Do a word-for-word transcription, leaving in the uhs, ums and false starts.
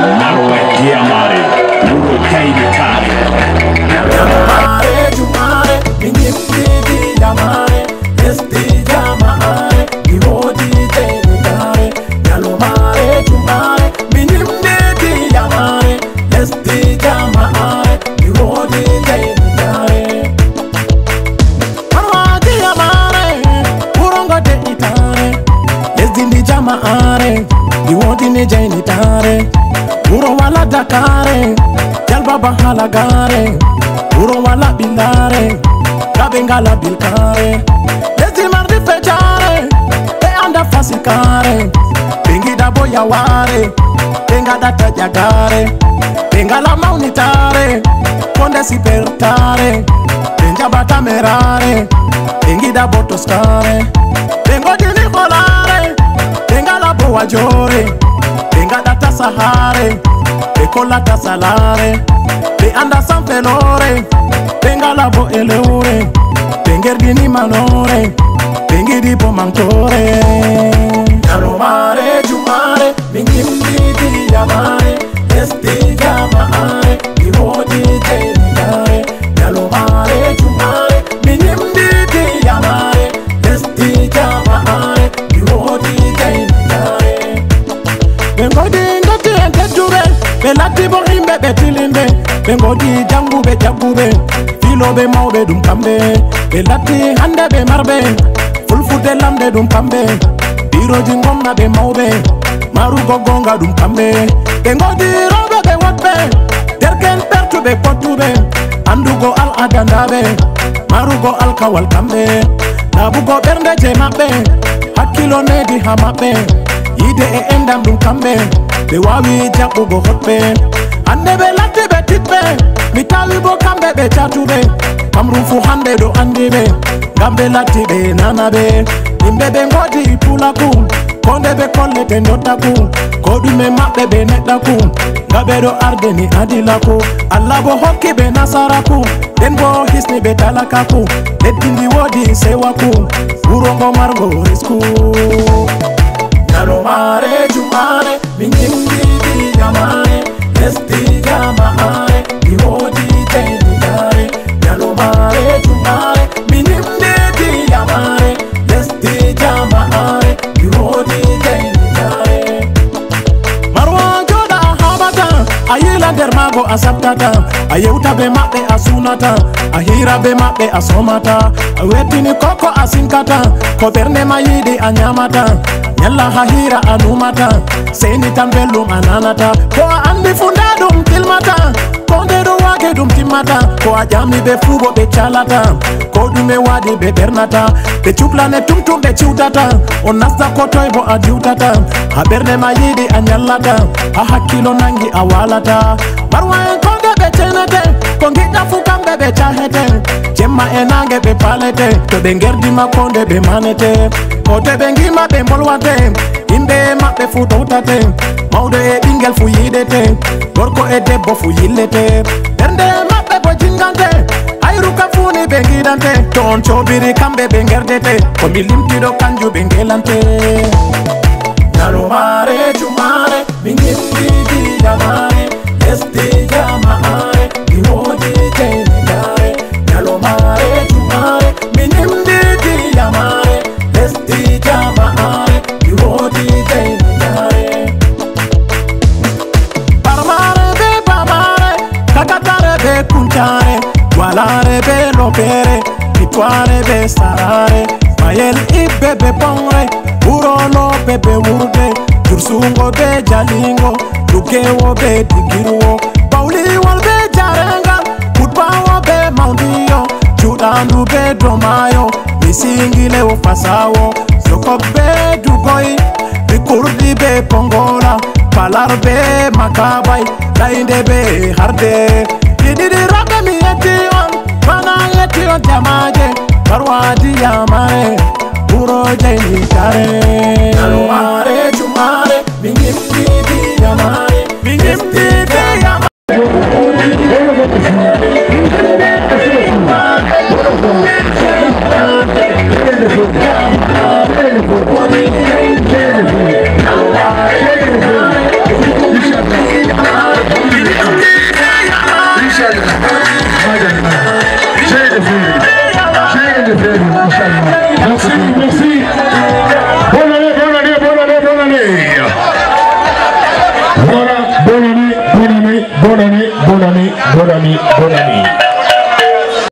Marwa Diyamare, wuro Kayri Kaare. Yamare, jumare, mi nyimdi di yamare, lesdi jama'are, mi wodi jeyni kare. Yalomare, jumare, mi nyimdi di yamare, lesdi jama'are, mi wodi jeyni kare. Marwa Diyamare, wuro ngo de'itaare, lesdi ndi jama'are, ndi wodi ni jaynitaare. Wuro wala dakaare, jalbaba halagaare, wuro wala ɓillaare, kaɓe ngala bilkaare. Lesdi mardi fejaare, ɓe anda fasikaare, ɓe ngiɗa bo yawaare, ɓe ngaɗata ƴagaare, ɓe ngala mawnitaare, konde sipertaare, ɓe njaɓata meraare, ɓe ngiɗa bo toskaare, ɓe ngodini holaare, ɓe ngala bo wajoore, ɓe ngaɗata sahaare, ɓe kollata salaare, ɓe anda sanfeloore, ɓe ngala bo elewre, ɓe ngerdini manoore, ɓe ngiɗi bo mantoore. Yalomare, jumare, mi nyimdi di yamare, lesdi jama'are, mi wodi jeyni kare. Yalomare, jumare, mi nyimdi di yamare, lesdi jama'are, mi wodi jeyni kare. Ɓe ngodi ndotti'en tedduɓe, ɓe latti bo himɓe ɓe tilinɓe. Ɓe ngodi janguɓe jagguɓe, filoɓe mawɓe ɗum kamɓe. Ɓe latti hande ɓe marɓe, fulfulde lamɓe ɗum kamɓe. Biroji gomna ɓe mawɓe, marugo gonga ɗum kamɓe. Ɓe ngodi rewɓe ɓe woɗɓe, derken ɓertuɓe pottuɓe, andugo al'ada ndaɓe, marugo alkawal kamɓe, laaɓugo ɓernde je maɓɓe, hakkilo nedi ha maɓɓe, yiide e endam ɗum kamɓe, ɓe wawi jaɓɓugo hoɗɓe. Hande ɓe latti ɓe tiɗɓe, mi tawi bo kamɓe ɓe catuɓe, Kamrum fu hande ɗo andi ɓe, ngam ɓe latti ɓe nanaɓe. Yimɓe ɓe ngodi pulaku, ko nde ɓe kollete ndottaku, ko ɗume maɓɓe ɓe neɗɗaku, nga ɓe ɗo ardini adilaku. Allah bo hokki ɓe nasaraku, nden bo hisni ɓe talakaku. Leddi ndi wodi sewaku, wuro ngo margo risku. Yalomare, jumare, mi nyimdi di yamare, lesdi jama'are, mi wodi jeyni kare. Yalomare, jumare, mi nyimdi di yamare, lesdi jama'are, mi wodi jeyni kare. Marwa joɗa a haɓata, a yila nder mago a sabtata, a yewta be maɓɓe a sunata, a hira be maɓɓe a somata, a wettini koko a sinkata, ko ɓernde ma yiɗi a nyamata, nyalla ha hira a numata, seni tan belɗum a nanata, ko a andi fu nda ɗum tilmata, ko nde ɗo wage ɗum timmata, ko a ƴami ɓe fu bo ɓe calata, ko ɗume waɗi ɓe ɓernata, ɓe cuklane tum tum ɓe ciwtata, o nasda ko toy bo a diwtata, ha ɓernde ma yiɗi a nyallata, ha hakkilo nangi a walata, marwa en ko nde ɓe cenete, ko giɗɗa fu kamɓe ɓe cahete, jemma e nange ɓe palete, to ɓe ngerdi ma ko nde ɓe manete, ko te ɓe ngima ɓe mbolwate, yimɓe maɓɓe fu towtate, mawɗo e ɓingel fu yiɗete, gorko e debbo fu yillete, ɓernde maɓɓe bo jingante, hayru kam fu ni ɓe giɗante, to on cobiri kamɓe ɓe ngerdete, ko mi limtiɗo kanjum ɓe ngelante. Yalomare, jumare, mi nyimdi di yamare, lesdi jama'are, mi wodi jeyni kare. Yalomare, jumare, mi nyimdi di yamare, lesdi jama'are, mi wodi jeyni kare. Barmare be bamare, kakatare be kuntare, gwalare be lopere, itware be sarare, mayel ibbe be pongre, wuro lope be wurde, jursungo be jalingo, dugewo be digirwo, bawliwol be jarengal, kutbawo be maundiyo, juɗandu be domayo, misingilewo fasawo, sokok be dugoy, mi kurdi be pongola, palar be makabay, lainde be harde. Ɗiɗiɗi raɓe mi yetti on, bana yetti on jamaje, barwadi yamare, wuro jeyni kare. Yalomare, jumare, mi nyimdi di yamare, mi nyimdi di yamare. Machallah. Seydi Fori. Seydi Fori, machallah. Merci, merci. Bonne année, bonne année, bonne année, bonne année. Voilà, bonne année, bonne année, bonne année, bonne année, bonne année, bonne année.